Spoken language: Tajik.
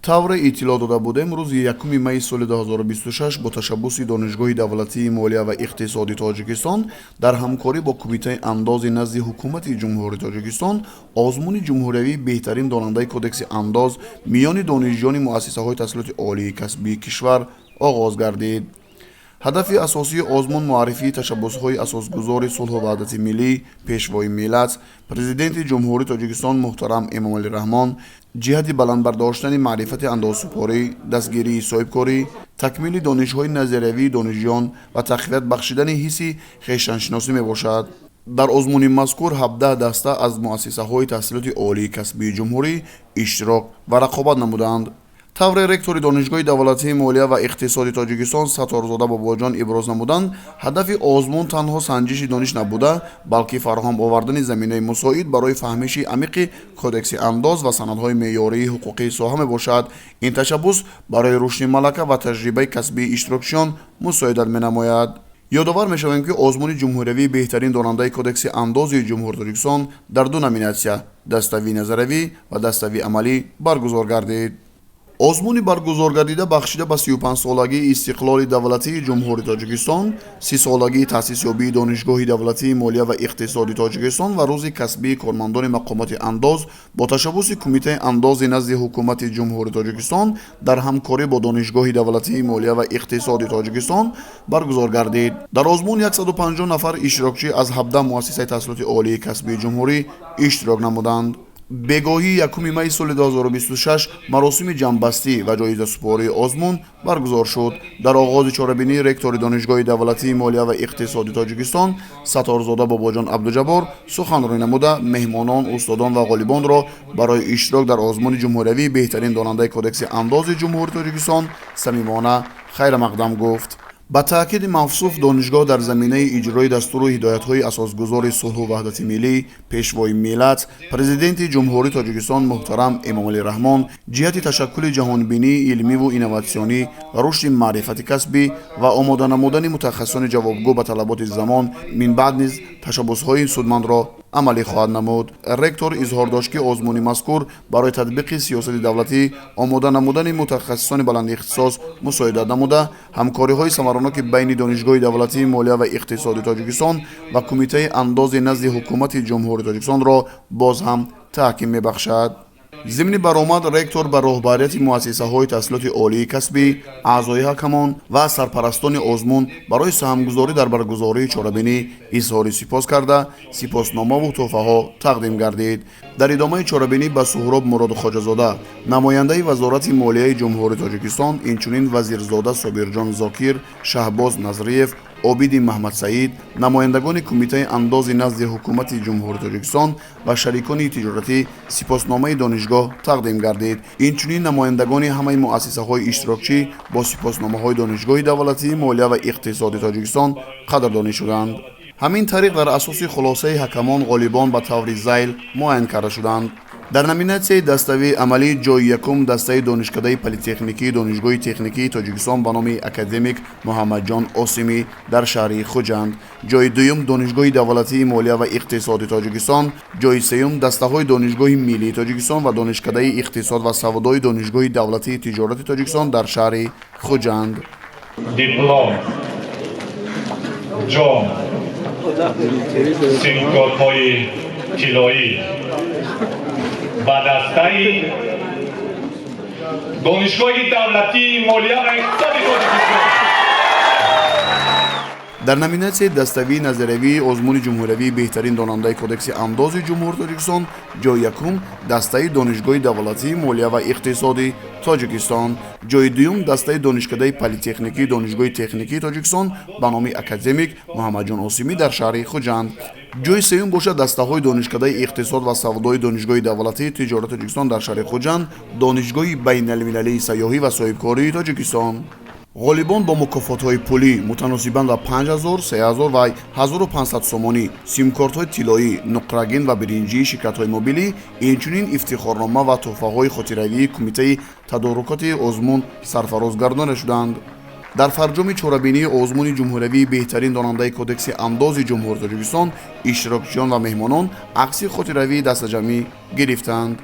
Тавре иттилоъ дода будем, рӯзи 1 майи соли 2026 бо ташаббуси Донишгоҳи давлатии молия ва иқтисоди Тоҷикистон дар ҳамкорӣ бо Кумитаи андози назди Ҳукумати Ҷумҳурии Тоҷикистон озмуни ҷумҳуриявии «Беҳтарин донандаи кодекси андоз» миёни донишҷӯёни муассисаҳои таҳсилоти олии касбии кишвар оғоз гардид. Ҳадафи асосии озмун муаррифии ташаббусҳои асосгузори сулҳу ваҳдати миллӣ, Пешвои миллат, Президенти Ҷумҳурии Тоҷикистон муҳтарам Эмомалӣ Раҳмон ҷиҳати баланд бардоштани маърифати андозсупорӣ, дастгирии соҳибкорӣ, такмили донишҳои назариявии донишҷӯён ва тақвият бахшидани ҳисси хештаншиносӣ мебошад. Дар озмуни мазкур 17 даста аз муассисаҳои таҳсилоти олии касбии ҷумҳурӣ иштирок ва рақобат намуданд. Тавре ректори Донишгоҳи давлатии молия ва иқтисоди Тоҷикистон Сатторзода Бобоҷон иброз намуданд, ҳадафи озмун танҳо санҷиши дониш набуда, балки фароҳам овардани заминаи мусоид барои фаҳмиши амиқи кодекси андоз ва санадҳои меъёрии ҳуқуқии соҳа мебошад. Ин ташаббус барои рушди малака ва таҷрибаи касбии иштирокчиён мусоидат менамояд. Ёдовар мешавем, ки озмуни ҷумҳуриявии «Беҳтарин донандаи кодекси андози Ҷумҳурии Тоҷикистон» дар ду номинатсия, даставии назариявӣ ва даставии амалӣ, баргузор гардид. Озмуни баргузоргардида бахшида ба 35-солагии истиқлоли давлатии Ҷумҳурии Тоҷикистон, 30-солагии таъсисёбии Донишгоҳи давлатии молия ва иқтисоди Тоҷикистон ва Рӯзи касбии кормандони мақомоти андоз бо ташаббуси Кумитаи андози назди Ҳукумати Ҷумҳурии Тоҷикистон дар ҳамкорӣ бо Донишгоҳи давлатии молия ва иқтисоди Тоҷикистон баргузор гардид. Дар озмун 150 нафар иштирокчӣ аз 17 муассисаи таҳсилоти олии касбии ҷумҳурӣ иштирок намуданд. Бегоҳии 1 майи соли 2026 маросими ҷамъбастӣ ва ҷоизасупории озмун баргузор шуд. Дар оғози чорабинӣ ректори Донишгоҳи давлатии молия ва иқтисоди Тоҷикистон Сатторзода Бобоҷон Абдуҷаббор суханронӣ намуда, меҳмонон, устодон ва ғолибонро барои иштирок дар озмуни ҷумҳуриявии «Беҳтарин донандаи кодекси андози Ҷумҳурии Тоҷикистон» самимона хайрамақдам гуфт. Ба таъкиди мавсуф, донишгоҳ дар заминаи иҷрои дастуру ҳидоятҳои асосгузори сулҳу ваҳдати миллӣ, Пешвои миллат, Президенти Ҷумҳурии Тоҷикистон муҳтарам Эмомалӣ Раҳмон ҷиҳати ташаккули ҷаҳонбинии илмиву инноватсионӣ, рушди маърифати касбӣ ва омода намудани мутахассисони ҷавобгӯ ба талаботи замон минбаъд низ ташаббусҳои судмандро амалӣ хоҳад намуд. Ректор изҳор дошт, ки озмуни мазкур барои татбиқи сиёсати давлатӣ, омода намудани мутахассисони баландихтисос мусоидат намуда, ҳамкориҳои самараноки байни Донишгоҳи давлатии молия ва иқтисоди Тоҷикистон ва Кумитаи андози назди Ҳукумати Ҷумҳурии Тоҷикистонро боз ҳам таҳким мебахшад. Зимни баромад ректор ба роҳбарияти муассисаҳои таҳсилоти олии касбӣ, аъзои ҳакамон ва сарпарастони озмун барои саҳмгузорӣ дар баргузории чорабинӣ изҳори сипос карда, сипосномаву тӯҳфаҳо тақдим гардид. Дар идомаи чорабинӣ ба Суҳроб Муродхоҷазода, намояндаи Вазорати молияи Ҷумҳурии Тоҷикистон, инчунин Вазирзода Собирҷон Зокир, Шаҳбоз Назриев, Обиди Маҳмадсаид, намояндагони Кумитаи андози назди Ҳукумати Ҷумҳурии Тоҷикистон ва шарикони тиҷоратӣ сипосномаи донишгоҳ тақдим гардид. Инчунин намояндагони ҳамаи муассисаҳои иштирокчӣ бо сипосномаҳои Донишгоҳи давлатии молия ва иқтисоди Тоҷикистон қадрдонӣ шуданд. Ҳамин тариқ, дар асоси хулосаи ҳакамон ғолибон ба таври зайл муайян карда шуданд. Дар номинатсияи даставии амалӣ ҷои якум дастаи Донишкадаи политехникии Донишгоҳи техникии Тоҷикистон ба номи академик Муҳаммадҷон Осимӣ дар шаҳри Хуҷанд, ҷои дуюм Донишгоҳи давлатии молия ва иқтисоди Тоҷикистон, ҷои сеюм дастаҳои Донишгоҳи миллии Тоҷикистон ва Донишкадаи иқтисод ва савдои Донишгоҳи давлатии тиҷорати Тоҷикистон дар шаҳри Хуҷанд. Диплом, ҷом, симкортҳои тиллоӣ ба дастаи Донишгоҳи давлатии молия ва иқтисоди Тоҷикистон. Дар номинатсияи даставии назариявии озмуни ҷумҳуриявии «Беҳтарин донандаи кодекси андози Ҷумҳурии Тоҷикистон» ҷои якум дастаи Донишгоҳи давлатии молия ва иқтисоди Тоҷикистон, ҷои дуюм дастаи Донишкадаи политехникии Донишгоҳи техникии Тоҷикистон ба номи академик Муҳаммадҷон Осимӣ дар шаҳри Хуҷанд, ҷои сеюм бошад дастаҳои Донишкадаи иқтисод ва савдои Донишгоҳи давлатии тиҷорати Тоҷикистон дар шаҳри Хуҷанд, Донишгоҳи байналмилалии сайёҳӣ ва соҳибкории Тоҷикистон. Ғолибон бо мукофотҳои пулӣ мутаносибан ба 5000, 3000 ва 1500 сомонӣ, симкортҳои тиллоӣ, нуқрагин ва биринҷии ширкатҳои мобилӣ, инчунин ифтихорнома ва тӯҳфаҳои хотиравии кумитаи тадорукоти озмун сарфароз гардонида шуданд. Дар фарҷоми чорабинии озмуни ҷумҳуриявии «Беҳтарин донандаи кодекси андози Ҷумҳурии Тоҷикистон» иштирокчиён ва меҳмонон акси хотиравии дастаҷамъӣ гирифтанд.